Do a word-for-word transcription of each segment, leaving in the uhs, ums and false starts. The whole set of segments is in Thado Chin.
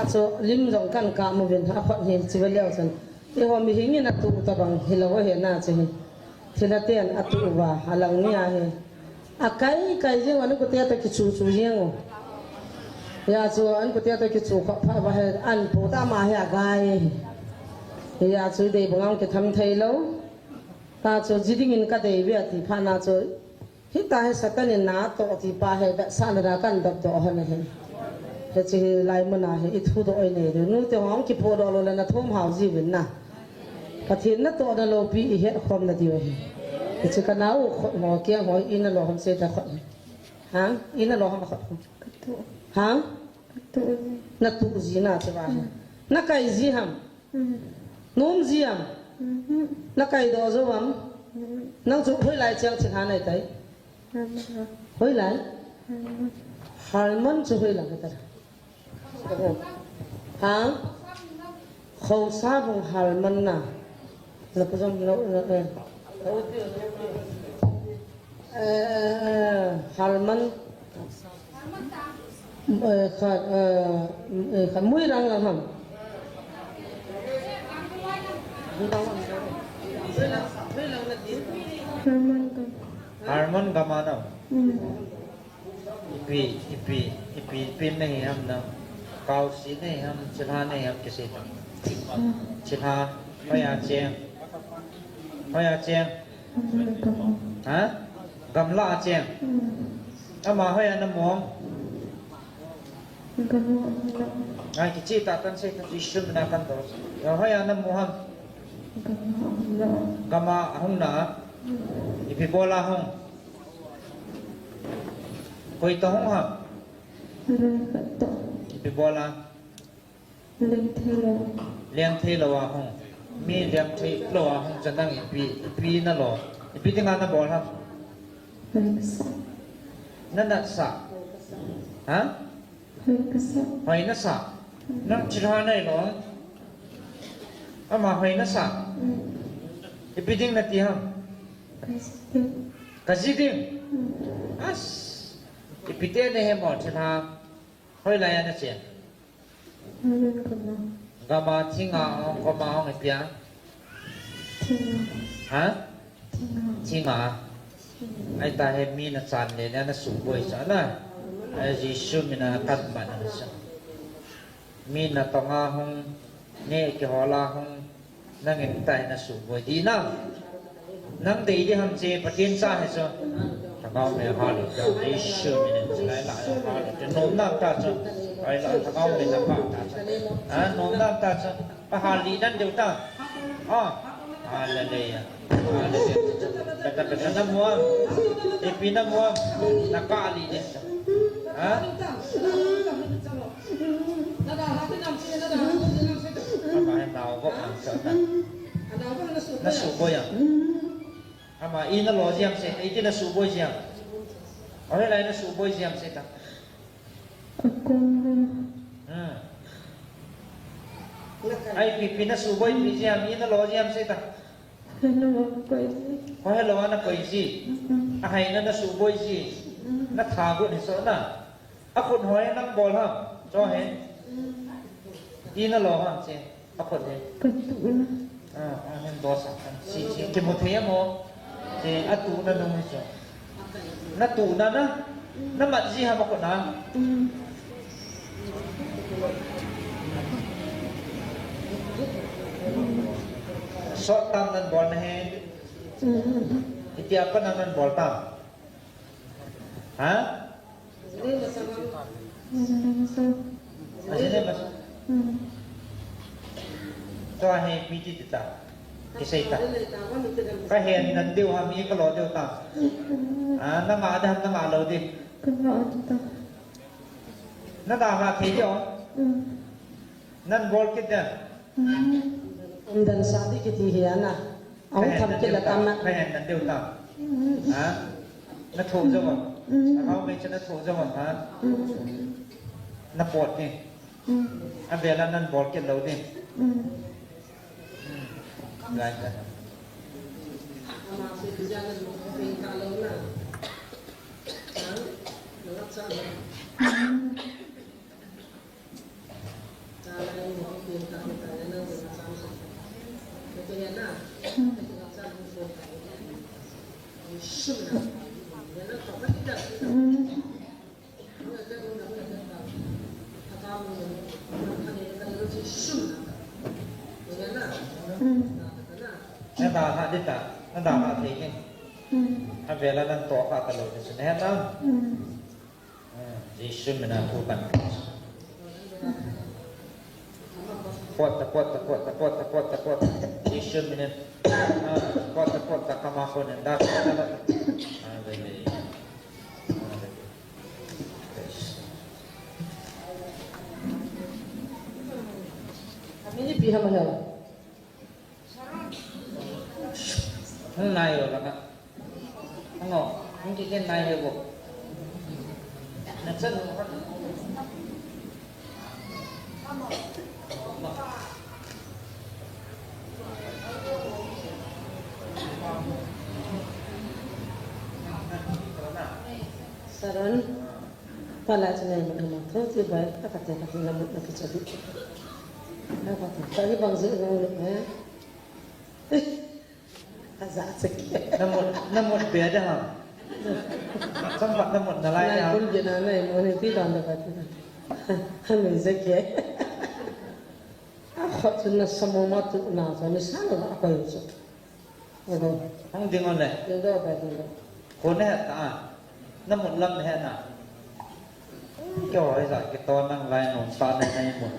Chu lim jong kan kap uvin, akhut hi chu ve leu chun. Eiho mihing in atu tabang hilou ahi na chu hi. Thilha ten atu uva, alang ni ahi. Akai kai jeng u, an kote toh kichu chu jeng u. Hijeh chun an kote toh kichu khop phat uva hi, an pu ta ma hi agai. Hijeh chun dei bang a kitham thei lou. Ta chu ji ding in kadei ve ati phat na chu. Hitia hi Satan in natoh ti pa hi, vetsahna dia kan dop doh hon ahi. Hiche hi lai mun a hi i thudoh i nei diu. Nute ho hung kipohdoh lou le na thum hao jiuvin na. Pathen natohna loupi i het khom na diu ahi. Hiche ka nao khut ho, keng ho, i na lo ham sei ta khut. Ha? I na lo ham khut. Ka tu. Ha? Ka tu. Na tu ji na che ba hi. Na kai ji ham. Mm. Nom ji am? Mhm. Na kai doh jou am? Mhm. Nang chu hoilai cheng thilha nei tai? Harmon. Hoilai? Harmon. Harmon chu hoilai ka ta. Ha? Khosa bung Harmon na. Na pu jong na, na, na. Eh, eh, eh, Harmon. Eh, kha, eh, eh, kha, Muirang lang ham. Harmon gam. Harmon gam a na. Hmm. Ipi, ipi, ipi, ipi na hi ham na. Kaosi na hi ham, thilha na hi ham kisei ta. Hmm. Thilha, hoiya cheng. Hoiya cheng. Ha? Gamla a cheng. Ama hoiya na mu ham? Ai, kicheh tah tan sei, Jesu min a kan dong. Hoiya na mu ham? Gam a hung na. Ipi bol a hung? Koi toh hung ham? Ipi bol a? Leng thei lou. Leng thei lou a hung. Mi leng thei lou a hung chu nang ipi, ipi na lo. Ipi dinga na bol ham? Hoi na sa. Na nat sa. Ha? Hoi ka sa. Hoi na sa. Nang thilha nei lo. Ama hoi na sa. Mm. Ipi ding na ti ham? Ka ji ding. Ka ji ding. Mm. As. Ipi ti na hi mo thilha. Hoilai a na cheng? Gam a. Gam a, thing a, hung, kom a, hung, ipi a? Thing a. Ha? Thing a. Thing a. Thing a. Ahi ta hi mi na chan le na, na suboi cha na. Ahi Jesu min a kan man na sa. Mi na tong a hung, ne kihol a hung, Nangin tai na suboi di na. Nang dei di ham che Pathen cha hi chu. Lhagao mei ha le ta, Jesu min in chulai la ha le ta. Nom na ta chu. Ai la Lhagao mei na pa ta chu. Ha, nom na ta chu. Pa ha li nan deu ta. Ha. Hallelujah. Hallelujah. Beta beta na mu am. Ipi na mu am. Na ka li de. Ha? Ama hi nao gop ang sa ta. Na suboi am? Ama i na lo jiam se, i ti na suboi jiam. Ore lai na suboi jiam se ta. Akong. Hmm. Ai pi pi na suboi pi jiam, i na lo jiam se ta. Hello, ana koi ji. Oh, hello, ana koi ji. Mm-mm. Ahai na na suboi ji. Mm. Na tha gu ni so na. A khut hoi nang bol ham. Cho he. Mm. I na lo ham che. A khut he. Ka tu na. Ah, ah, hen do sa kan. Si, si. Ki mo the mo. Che a tu na nung he cho. Na tu na na, na mat ji ham a khut na. Mm. Sot tam nan bol na he. Mm. Itia pa nan nan bol tam. Ha? Ajine mas. Mm. Tua he piti ta. Kisei ta. Ka hen nan diu ham, i ka lo diu ta. Ah, na nga da ham, na nga lo di. Ka nga da ta. Na da nga thei diu. Mm. Nan bol kit da. Mm. Um dan sa di kiti hi ana. Ahung tham kit la tam na. Ka hen nan diu ta. Mm. Ha? Na tho jo ba. Mm. Na hau me cha na tho jo ba ha. Mm. Na pot ni. Mm. A vela nan bol kit lou ding. Mm. Gai ta. Nada ha dita, nada ha thei ni. Avela nan to kha ta lo ni sun he na. Jesu mina thu kan. Pot ta, pot ta, pot ta, pot ta, pot ta, pot ta. Jesu mina. Pot ta, pot ta, kama ko ne da. Hallelujah. Amini pi hama hela. Hung nai yo laka. Hung o, hung kiken nai he bo. Na chan. Saron. Pala chunai mun hama tho ti bai, ta kate kate na mun na kicha di. Na kate, ta hi bang je no ne. Aja sek. Namut, namut be da ha. Sampat namut na lai. Nai ha. Kun je na nai mo ne ti dan da ka ti na. Hanu sek. A khot chun na samo ma tu na so ni sa na a ko so. Hung ding o le. Ding do ba ding do. Ko ne ta. Namut lam he na. Kyo, hoi sa, kito nang lai nom sa na nai mun.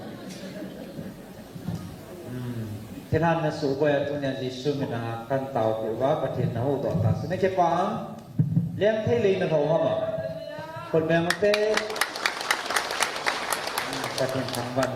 Hmm. Thinan na su ko ya tunia Jesu mina kan tao pi ba Pathen na ho do ta. Sine ke pa. Liang thei lei na ho ma. Kon me ma te. Hmm, Pathen thang ban.